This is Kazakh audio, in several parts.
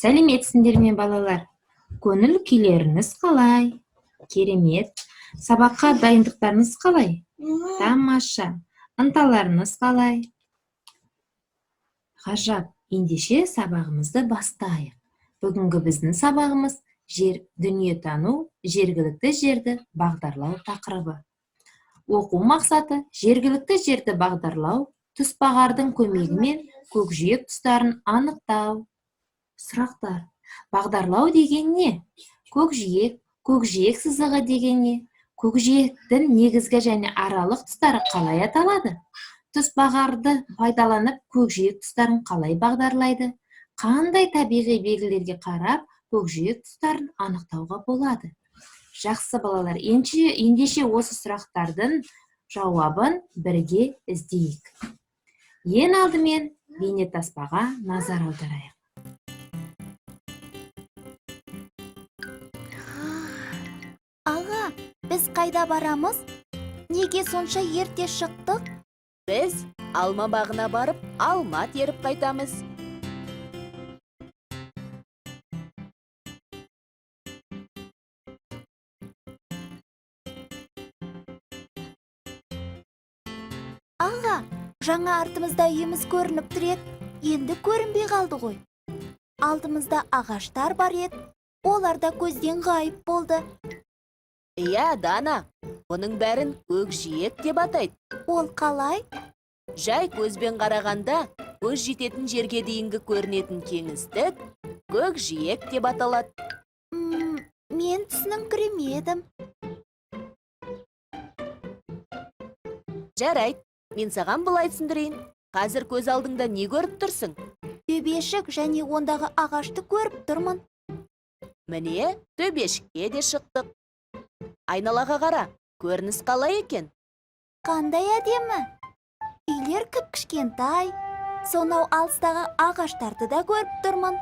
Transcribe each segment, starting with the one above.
Сәлеметсіңдер ме, балалар? Көңіл күйлеріңіз қалай? Керемет. Сабаққа дайындықтарыңыз қалай? Тамаша. Ынталарыңыз қалай? Ғажап. Ендеше сабағымызды бастайық. Бүгінгі біздің сабағымыз жер дүниетану, жергілікті жерді бағдарлау тақырыбы. Оқу мақсаты: жергілікті жерді бағдарлау, тұсбағардың көмегімен көкжиек тұстарын анықтау. Сұрақтар. Бағдарлау деген не? Көкжиек, көкжиек сызығы деген не? Көкжиектің негізгі және аралық тұстары қалай аталады? Тұсбағарды пайдаланып көкжиек тұстарын қалай бағдарлайды? Қандай табиғи белгілерге қарап көкжиек тұстарын анықтауға болады? Жақсы, балалар, ендеше осы сұрақтардың жауабын бірге іздейік. Ең алдымен бейнетаспаға назар аударайық. Аға, біз қайда барамыз? Неге сонша ерте шықтық? Біз алма бағына барып, алма теріп қайтамыз. Аға, жаңа артымызда үйіміз көрініп тұр еді, енді көрінбей қалды ғой. Алдымызда ағаштар бар еді, олар да көзден ғайып болды. Иә, Дана, бұның бәрін көкжиек деп атайды. Ол қалай? Жай көзбен қарағанда, көз жететін жерге дейінгі көрінетін кеңістік көкжиек деп аталады. Мен түсініңкіремедім. Жарайды, мен саған былай түсіндірейін. Қазір көз алдыңда не көріп тұрсың? Төбешік және ондағы ағашты көріп тұрмын. Міне, төбешікке де шықтық. Айналаға қара, көрініс қалай екен? Қандай әдемі! Үйлер кіп-кішкентай. Сонау алыстағы ағаштарды да көріп тұрмын.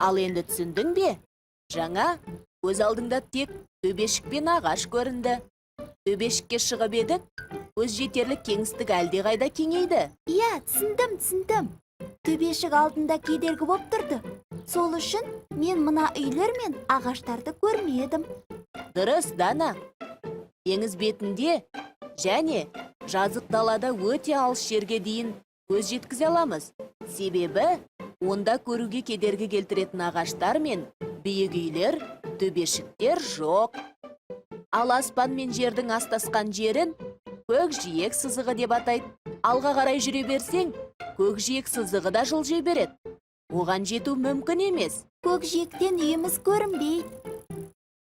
Ал енді түсіндің бе? Жаңа көз алдыңда тек төбешік пен ағаш көрінді. Төбешікке шығып едік, көз жетерлік кеңістік әлдеқайда кеңейді. Иә, түсіндім, түсіндім. Төбешік алдында кедергі боп тұрды. Сол үшін мен мына үйлер мен ағаштарды көрмедім. Дұрыс, Дана. Теңіз бетінде және жазық далада өте алыс жерге дейін көз жеткізе аламыз. Себебі онда көруге кедергі келтіретін ағаштар мен биік үйлер, төбешіктер жоқ. Ал аспан мен жердің астасқан жерін көкжиек сызығы деп атайды. Алға қарай жүре берсең, көкжиек сызығы да жылжи береді. Оған жету мүмкін емес. Көкжиектен үйіміз көрінбейді.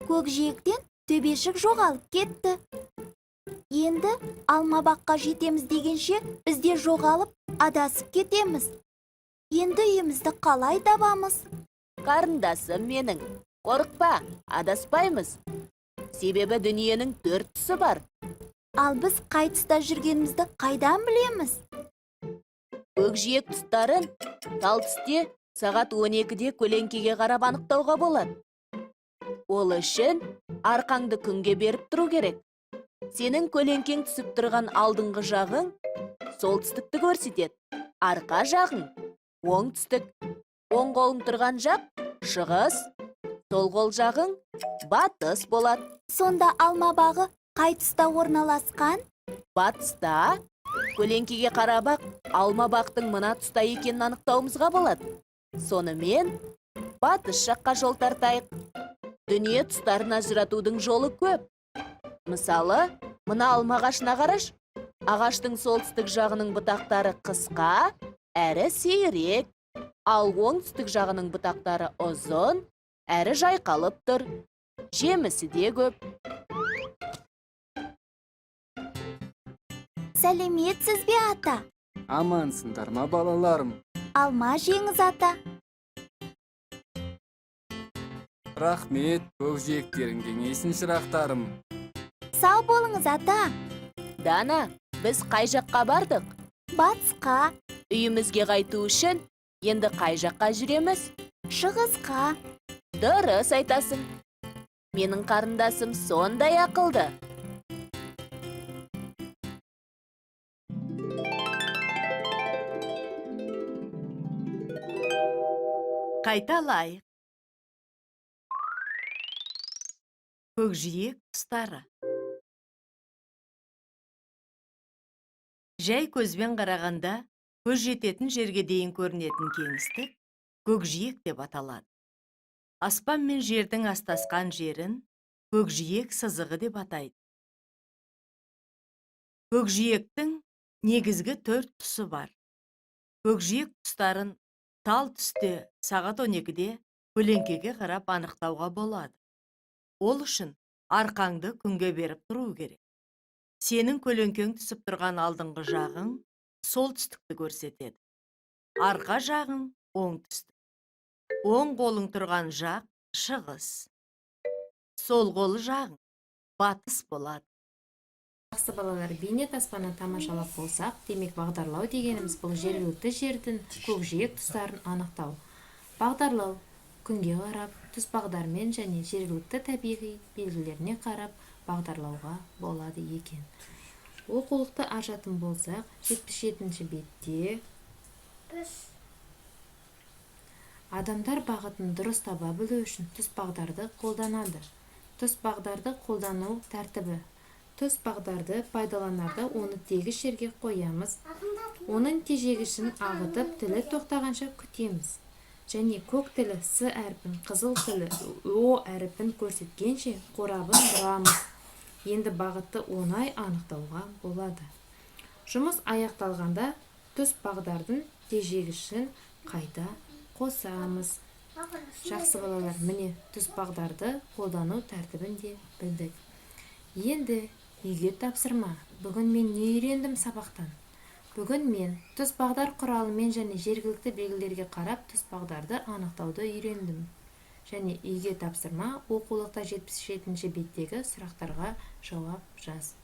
Көкжиектен төбешік жоғалып кетті. Енді алма баққа жетеміз дегенше бізде жоғалып, адасып кетеміз. Енді үйімізді қалай табамыз? Қарындасым менің, қорықпа, адаспаймыз. Себебі дүниенің төрт тұсы бар. Ал біз қай тұста жүргенімізді қайдан білеміз? Көкжиек тұстарын тал түсте сағат 12-де көлеңкеге қарап анықтауға болады. Ол үшін арқаңды күнге беріп тұру керек. Сенің көлеңкең түсіп тұрған алдыңғы жағың солтүстікті көрсетеді. Арқа жағың оңтүстік. Оң қолың тұрған жақ шығыс, сол қол жағың батыс болады. Сонда алма бағы қай тұста орналасқан? Батыста. Көлеңкеге қарап-ақ алма бақтың мына тұста екенін анықтауымызға болады. Сонымен батыс жаққа жол тартайық. Дүние тұстарын ажыратудың жолы көп. Мысалы, мына алма ағашына қараш. Ағаштың солтүстік жағының бұтақтары қысқа, әрі сирек. Ал оңтүстік жағының бұтақтары ұзын, әрі жайқалып тұр. Жемісі де көп. Сәлеметсіз бе, ата? Амансыңдар ма, балаларым? Алма жеңіз, ата. Рахмет, көкжиектерің кеңейсін, шырақтарым. Сау болыңыз, ата. Дана, біз қай жаққа бардық? Батысқа. Үйімізге қайту үшін енді қай жаққа жүреміз? Шығысқа. Дұрыс айтасың. Менің қарындасым сондай ақылды. Қайталайық. Көкжиек тұстары. Жай көзбен қарағанда көз жететін жерге дейін көрінетін кеңістік көкжиек деп аталады. Аспан мен жердің астасқан жерін көкжиек сызығы деп атайды. Көкжиектің негізгі төрт тұсы бар. Көкжиек тұстарын тал түсте сағат 12-де көлеңкеге қарап анықтауға болады. Ол үшін арқаңды күнге беріп тұру керек. Сенің көлеңкең түсіп тұрған алдыңғы жағың солтүстікті көрсетеді. Арқа жағың оңтүстік. Оң қолың тұрған жақ шығыс. Сол қолы жағың батыс болады. Жақсы, балалар, бейне таспаны тамашалап болсақ, демек, бағдарлау дегеніміз бұл жергілікті жердің көкжиек тұстарын анықтау. Бағдарлау күнге қарап, түс бағдармен және жергілікті табиғи белгілеріне қарап бағдарлауға болады екен. Оқулықты ашатын болсақ, 77 бетте адамдар бағытын дұрыс таба білу үшін түс бағдарды қолданады. Түс бағдарды қолдану тәртібі. Түс бағдарды пайдаланарда оны тегіс жерге қоямыз. Оның тежегішін ағытып, тілі тоқтағанша күтеміз. Және көк тілі С әрпін, қызыл тілі О әрпін көрсеткенше қорабын бұрамыз. Енді бағытты оңай анықтауға болады. Жұмыс аяқталғанда түс бағдардың тежегішін қайта қосамыз. Жақсы, балалар, міне, түс бағдарды қолдану тәртібін де білдік. Енді үйге тапсырма. Бүгін мен не үйрендім сабақтан? Бүгін мен түс бағдар құралымен және жергілікті белгілерге қарап түс бағдарды анықтауды үйрендім. Және үйге тапсырма: оқулықта 77 беттегі сұрақтарға жауап жаз.